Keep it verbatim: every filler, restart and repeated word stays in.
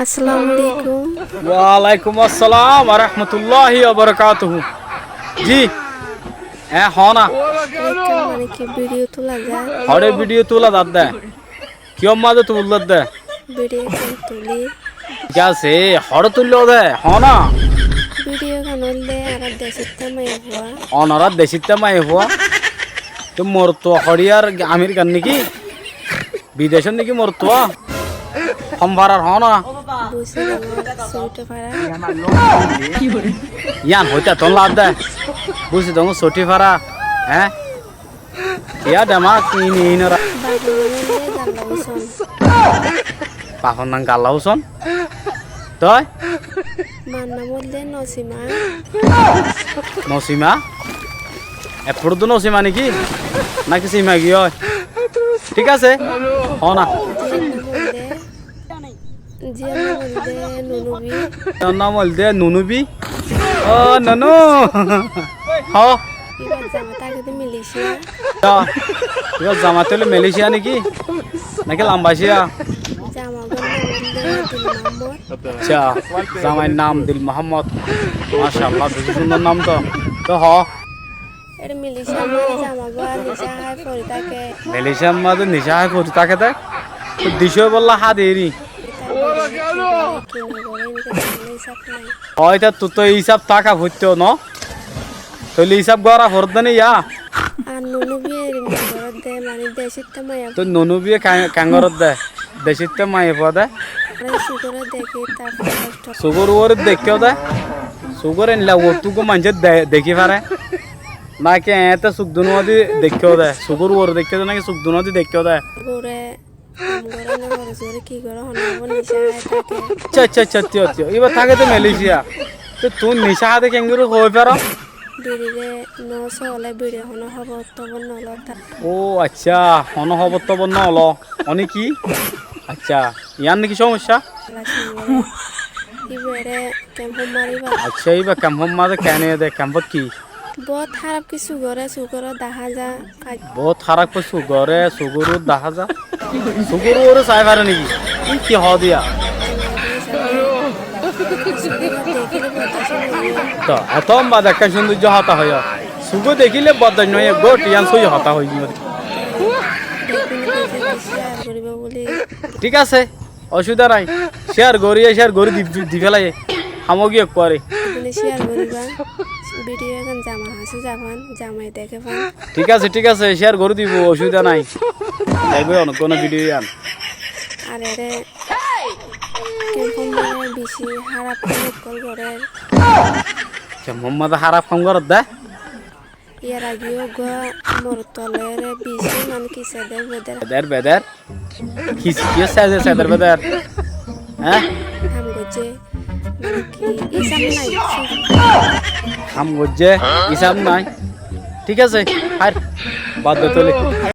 Assalamu alaikum. Wa alaikum assalam wa rahmatullahi wa barakatuhu. Ji, e, hoó na. Ekkán mane ki video tula za. Hoçé video tula za de? Kiyór mazé tula za de? Video ekkán tuli. Thík asé, hoçé tulló de, hoó na. Video gán óilde añárar decótta maiyafua. Onorár decótta maiyafua? Toi morotfua hoçé ar Amerikar niki? Bidecót niki morotfua? Hon farar hoó na. Busidongor Sóuthi fara. Yían hoitá tón lade. Busidongor Sóuthi fara. Hé? Kiyá demak ini inora. Bafor nam óilde Zalla Húson. Bafor nam Zalla Húson? Toi? Mar nam óilde Nosima. Nosima? Effuçóttu Nosima niki? Naki Sima giyói? Thík asé, hoó na. Ziyar nam óilde, ziyar nam óilde Nunubi. Ziyar nam óilde Nunubi? Ó, Nunu! Hoó. Íbar zama táke de Malaysia. Hoó. Íbar zama táke Malaysia niki? Naki Lambacia? Zama gán nam óilde Dil Muhammod. Accá, zamair nam Dil Muhammod. Macállah, beci cúndor nam to. Toi hoó. Ere Malaysiar mazé zama gán nicá hái fori táke. Malaysiar mazé nicá hái fori táke de? Toi dicói bolla há de eri. Hoó, ítarattú toi hísab táka foitto no? Tóile hísab gora foredde né yá? Ar Nunubiye eri goredde, mane decótta maiya. Toi Nunubiye keén, keén goredde? Decótta maiyafua de? Añára sugóre dekí, tarfor koctho. Sugór uore dekó de? Sugór endilla uorttú gó maincé de-, dekí fare? Naki eéñtte suk dunuwadi dekó de? Sugór uore dekó de naki suk dunuwadi dekó de? Sugóre ham goré no goré, sugóre ki goré hone hobor, nicá hái táke. Accá, accá, accá, tío, tío. Íba táke de Malaysia. Toi tuñí nicá há de keéngori hoi faro? Birire no sole, biri hono hobor tobor no lo ta. Ó accá, hono hobor tobor no lo. One ki? Accá, yián niki somosya? Ibare kemfot mariba. Accá, íba kemfot mazé kene de, kemfot ki? Bout háraf kessú goré, sugóre dahá za. Bout háraf kessú goré, sugóre dahá za. Sugór uore sai fare niki? Ín ki hoó de yá? Toi, eto lamba de ekkán cúndoijjo hotá hoiyó. Sugóre dekíle bordac no óiye, good, yián sóiyi hotá hoiyí. Thík asé, ocubida nai. Céar gorí, céar gorí di, di, di félaiye. Ham ói giyé ekkuwari. Apuni céar goríba. Video gán zama hañsé zafán, zamaye deké fán. Thík asé, thík asé, céar gorí dibo, ocubida nai. Dekíbo onekkuno video yián. Ar ere kemfot mazé beci háraf ham ókkol gorér. Kemfot mazé háraf ham gorér de? Yar age uggwá morot fualore beci mane ki seder beder. Seder beder? Ki, ki seder, seder beder? Hé? Ham goijjé. Mane ki, isab nai. Ham goijjé, isab nai. Thík asé, háir. Bad de tóile.